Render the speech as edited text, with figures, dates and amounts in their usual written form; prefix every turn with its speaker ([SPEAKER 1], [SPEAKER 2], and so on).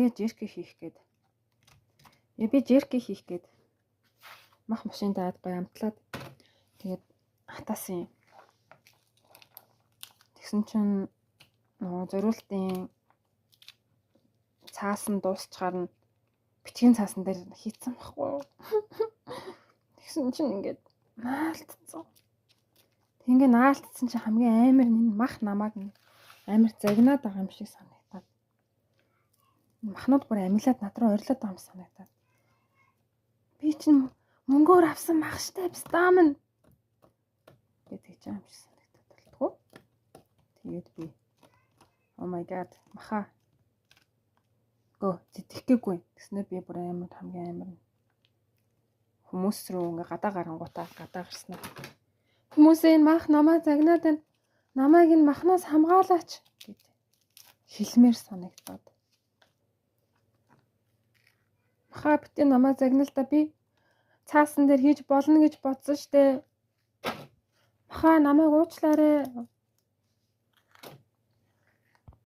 [SPEAKER 1] Тэгээ jerky хийх гээд. Би jerky хийх гээд мах машин даад гоё амтлаад тэгээд хатаасан юм. Тэгсэн чинь нөгөө зориултын цаас нь дуусчаар нь бичгийн цаасан дээр хийцэн байхгүй юу. Тэгсэн чинь ингээд наалтцсан. Тэг ингээд наалтцсан чинь хамгийн амар нь мах намайг амар загнаад байгаа юм шиг санагдаад. Махнууд бүр амилаад над руу орилоод байгаа юм санагдаад. Би чинь мөнгөөр авсан мах штэ бстам гэж тэгж байгаа юм шиг санагдаад болтгоо. Тэгээд би oh my god маха гөө зэтгэхгүй гэснээр би бүр амар хамгийн амар хүмүүс рүү ингээ гадаа гарангуудаа гадаа гарснаа. Хүмүүсээ энэ мах намаа загнаад байна. Намайг энэ махнаас хамгаалаач гэд хэлмээр санагдаад. Маха битээ намаа загнал та, би цаасан дээр хийж болно гэж бодсон штэ. Маха намайг уучлаарай.